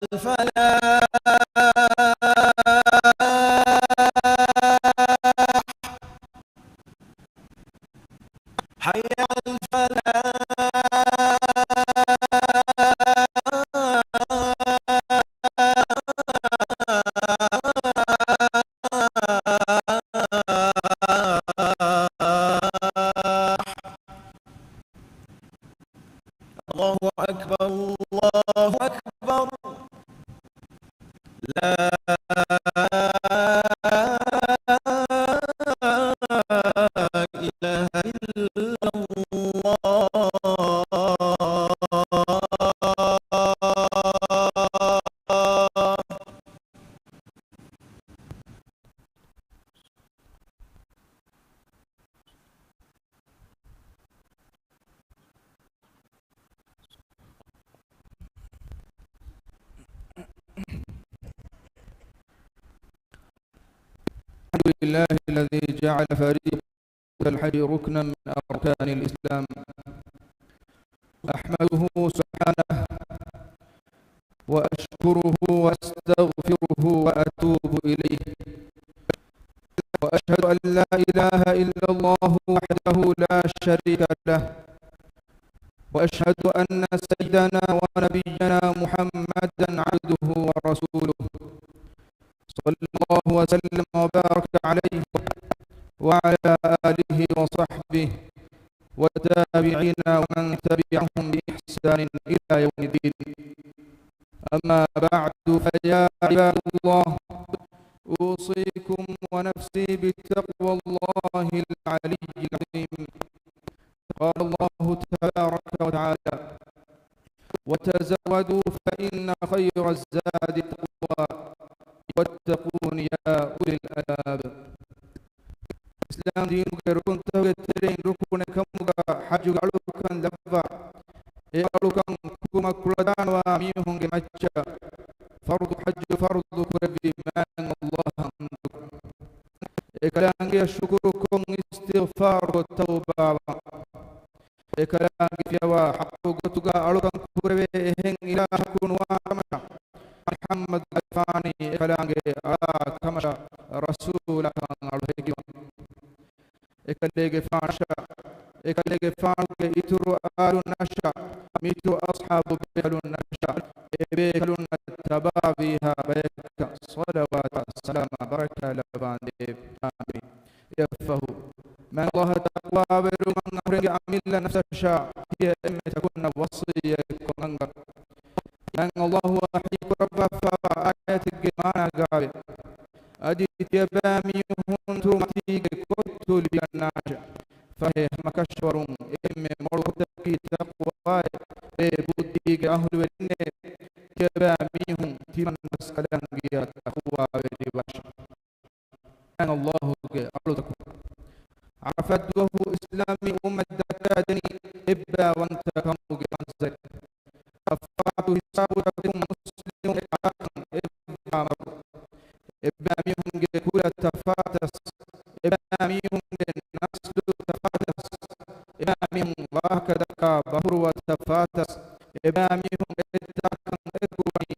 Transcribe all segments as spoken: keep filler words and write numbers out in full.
الفلاح. حي على الفلاح. الله أكبر، الله أكبر. لا إله إلا الله. الحمد لله الذي جعل فريضة الحج ركنا من أركان الإسلام. أحمده سبحانه وأشكره وأستغفره وأتوب إليه. وأشهد أن لا إله إلا الله وحده لا شريك له. وأشهد أن سيدنا ونبينا محمدا عبده ورسوله. صلى الله وسلم وبارك عليه وعلى آله وصحبه والتابعين ومن تبعهم بإحسان إلى يوم الدين. أما بعد، فيا عباد الله، أوصيكم ونفسي بتقوى الله العلي العظيم. قال الله تبارك وتعالى: وتزودوا فإن خير الزاد التقوى واتقون يا أولي الألباب. އިސްލާމް ދީނުގެ ރުކުންތަކުގެ ތެރެއިން ރުކުނެއް ކަމުގަ ޙައްޖުގެ އަޅުކަން ލައްވާ، އެ އަޅުކަން ކުރުމަށް ކުޅަދާނަވާ މީހުންގެ މައްޗަށް ފަރުޟު ޙައްޖު ފަރުޟު ކުރެއްވި މާތް ﷲ އަށް ޙަމްދު. އެކަލާނގެއަށް ޝުކުރުކޮށް އިސްތިޣްފާރުކޮށް ތައުބާވާ. އެކަލާނގެ ފިޔަވާ ޙައްޤު ގޮތުގަ އަޅުކަން ކުރެވޭ އެހެން އިލާހަކު ނުވާ ކަމަށާ، މުޙައްމަދު ގެފާނީ އެކަލާނގެ އަޅާ ކަމަށާ، ރަސޫލާ ކަމަށް އަޅު ހެކިވަން. އެކަލޭގެފާނަށާ، އެކަލޭގެފާނުގެ އިތުރު އާލުންނަށާ، މިތުރު އަޞްޙާބު ބޭކަލުންނަށާ، އެބޭކަލުންނަށް ތަބާވީހާ ބަޔަކަށް ޞަލަވާތާ ސަލާމާ ބަރަކާތް ލައްވާނދޭ. އާމީން. އެއަށްފަހު، މާތް ﷲ އަށް ތަޤްވާވެރިވުމަށް އަހުރެންގެ އަމިއްލަ ނަފްސަށާ ތިޔަ އެންމެ ތަކުންނަށް ވަޞިއްޔަތްކޮށް އަންގަން. މާތް ﷲ އަށް ވަޙީކުރައްވާފައިވާ އާޔަތެއްގެ މާނާގައިވޭ، އަދި ތިޔަބައިމީހުން ތުރުމަތީގެ ކޮއްތު ލިބިގަންނާށޭ. ފަހެ ހަމަކަށަވަރުން އެންމެ މޮޅު ކޮށްތަކީ ތަޤްވާއޭ. އޭ ބުއްދީގެ އަހުލުވެރިންނޭ، ތިޔަބައިމީހުން ތިމަން ރަސްކަލާނގެއަށް ތަޤްވާވެރިވާށޭ. މާތް ﷲ ގެ އަޅުތަކުން، ޢަރަފާތް ދުވަހު އިސްލާމީ އުއްމަތް ދައްކާދެނީ އެއްބައިވަންތަކަމުގެ މަންޒަރެއް. ތަފާތު ހިސާބުތަކުން މުސްލިމުން އެކާކަން އެއްވާ މަގު، އެބައިމީހުންގެ ކުލަ ތަފާތަސް، އެބައިމީހުންގެ ނަސްލު ތަފާތަސް، އެބައިމީހުން ވާހަކަދައްކާ ބަހުރުވަ ތަފާތަސް، އެބައިމީހުން އެއްދާކަން އެކުވަނީ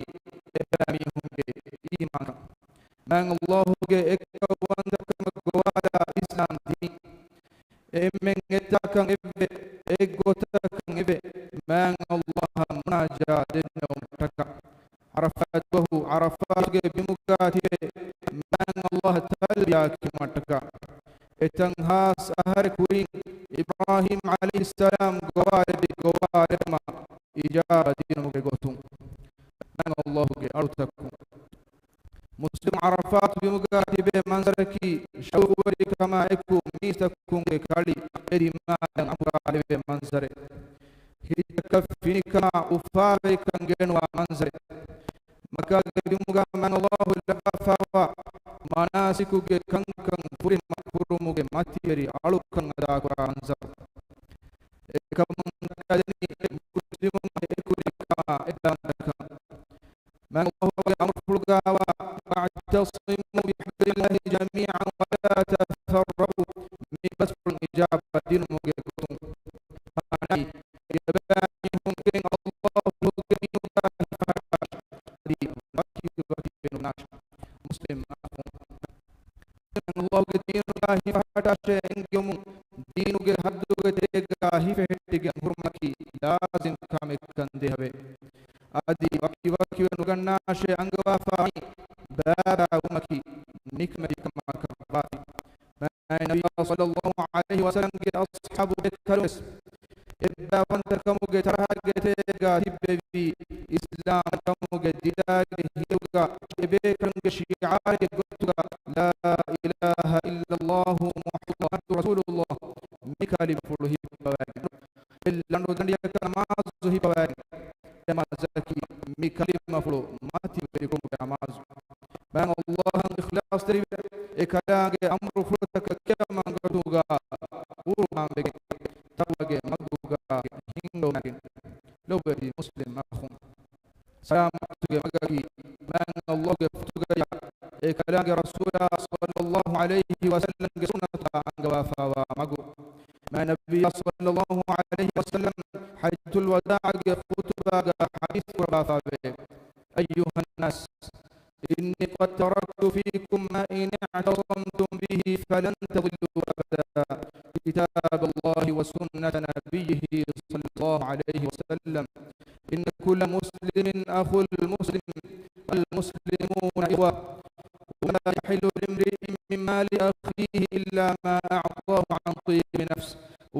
އެބައިމީހުންގެ އީމާންކަން. މާތް ﷲ ގެ އެއްކައުވަންތަކަމަށް ގޮވާލާ އިސްލާމް ދީން. އެންމެން އެއްދާކަން އެއްވެ، އެއްގޮތަކަށް އެވެ. މާތް ﷲ އަށް މުނާޖާ ދެންނެވުމަށްޓަކާ، ޢަރަފާތް ދުވަހު ޢަރަފާތުގެ ބިމުގަ ތިބެ މާތް ﷲ އަށް ތަލްބިޔާ ކިޔުމަށްޓަކާ، އެތަން ހާސް އަހަރެއް ކުރިން އިބްރާހީމް ޢަލައިހިއްސަލާމް ގޮވާލެއްވި ގޮވާލެއްމާ އިޖާބަ ދިނުމުގެ ގޮތުން. މާތް ﷲ ގެ އަޅުތަކުން، މުސްލިމު ޢަރަފާތު ބިމުގަ ތިބޭ މަންޒަރަކީ ޝައުޤުވެރިކަމާ އެކު މީސްތަކުންގެ ކަޅި އެ ދިމާލަށް އަނބުރާލެވޭ މަންޒަރެއް. ހިތަކަށް ފިނިކަމާ އުފާވެރިކަން ގެނުވާ މަންޒަރެއް. މައްކާގެ ބިމުގަ މާތް ﷲ ލައްވާފައިވާ މަނާސިކުގެ ކަންކަން ފުރިހަމަ ކުރުމުގެ މަތިވެރި އަޅުކަން އަދާކުރާ މަންޒަރު. އެކަމުން ދައްކާދެނީ މުސްލިމުންގެ އެކުލެވިކަމާ އެއްބައިވަންތަކަން. މާތް ﷲ ގެ އަމުރުފުޅުގައިވާ، "واعتصموا بحبل الله جميعا ولا تفرقوا." މި ބަސްފުޅުން އިޖާބަ ދިނުމުގެ ގޮތުން މާނައީ، އެބައިމީހުން އައްލާހުގެ ދީނުގައި ހިފާ އަދި ނުގަންނާށޭ. މުސްލިމް އަޚުން، ﷲ ގެ ދީނުގަ ހިފަހައްޓާށޭ އެންގެވުމުން، ދީނުގެ ޙައްދުގެ ތެރޭގަ ހިފެހެއްޓިގެން ހުރުމަކީ ލާޒިމް ކަމެއްކަން ދޭހަވޭ. އަދި ވަކިވަކިވެ ނުގަންނާށޭ އަންގަވާފާވަނީ ބައިބައިވުމަކީ ނިކަމެތި ކަމަކަށްވާތީ. މާތް ނަބިއްޔާ ޞައްލަﷲ ޢަލައިހި ވަސައްލަމްގެ އަޞްޙާބު ބޭކަލުންވެސް އެއްބައިވަންތަކަމުގެ ތަރަހައިގެ ތެރޭގަ ތިއްބެވި، އިސްލާމްކަމުގެ ދިލާގެ ހިލުގަ އެބޭކަލުންގެ ޝިޢާރެއްގެ ގޮތުގަ، لا إله إلا الله محمد رسول الله މި ކަލިމަފުޅު ހިއްޕަވައިގެން، އެ ލަނޑުދަނޑިއަކަށް ނަމާދު ހިއްޕަވައިގެން، އެ ނަމާޒަކީ މި ކަލިމަފުޅު މަތިވެރިކުރުމުގެ ނަމާދު. މާތް ﷲ އަށް އިޚްލާޞްތެރިވެ، އެ ކަލާނގެ އަމުރުފުޅުތަކަށް ކިޔަމަން ގޮތުގަ ޤުރުބާންވެގެން، ތަޤްވާގެ މަގުގަ ހިނގައުމަކީ. ލޮބުވެތި މުސްލިމް އަޚުން، ސަލާމަތުގެ މަގަކީ މާތް ﷲ ގެ ފޮތުގައި އެ ކަލާނގެ ރަސޫލާ ޞައްލަﷲ ޢަލައިހި ވަސައްލަމްގެ ސުންނަތާ އަންގަވާފާވާ މަގު. މާތް ނަބިއްޔާ ޞައްލަﷲ ޢަލައިހި ވަސައްލަމް ޙައްޖަތުލް ވަދާޢުގެ ޚުޠުބާގަ ޙަދީޘް ކުރައްވާފާވޭ، أيها الناس، إني قد تركت فيكم ما إن اعتصمتم به فلن تضلوا أبدا، كتاب الله وسنة نبيه صلى الله عليه وسلم، إن كل مسلم أخو المسلم، المسلمون إخوة، ولا يحل لامرئ من مال أخيه إلا ما أعطاه عن طيب نفس،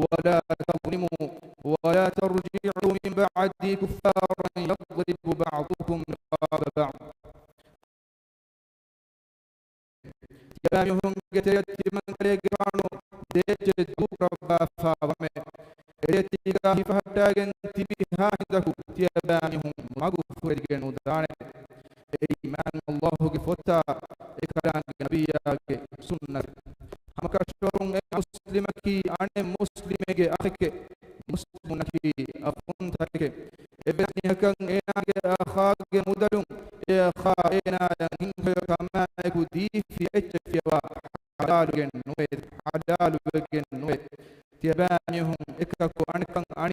ولا تظلموا، ولا ترجعوا من بعدي كفارا يضرب بعضكم رقاب بعض. ތިޔަބައިމީހުންގެ ތެރެއަށް ތިމަންކަލޭގެފާނު ދޭއްޗެއް ދޫކުރައްވާފާވަމޭ. އެ ދޭތީގަ ހިފަހައްޓާގެން ތިބި ހާހިނދަކު ތިޔަބައިމީހުން މަގު ފުރެދިގެން ނުދާނެ. އެއީ މާތް ﷲ ގެ ފޮތާ އެކަލާނގެ ނަބިއްޔާގެ ސުންނަތެއް. ހަމަކަށަވަރުން އެ މުސްލިމަކީ އަނެއް މުސްލިމެއްގެ އަޚެކޭ. މުސްލިމުންނަކީ އަޚުންތަކެކޭ. އެއްވެސް މީހަކަށް އޭނާގެ އަޚާގެ މުދަލުން އެ އަޚާ އޭނާޔަށް ހިންގަޔަކަށް ކަމާއެކު ދީފިޔާ އެއްޗެއް ފިޔަވާ ޙަލާލުގެ ނުވޭ، ޙަލާލުވެގެން ނުވޭ. ތިޔަބައިމީހުން އެކަކު އަނެކަށް އަނި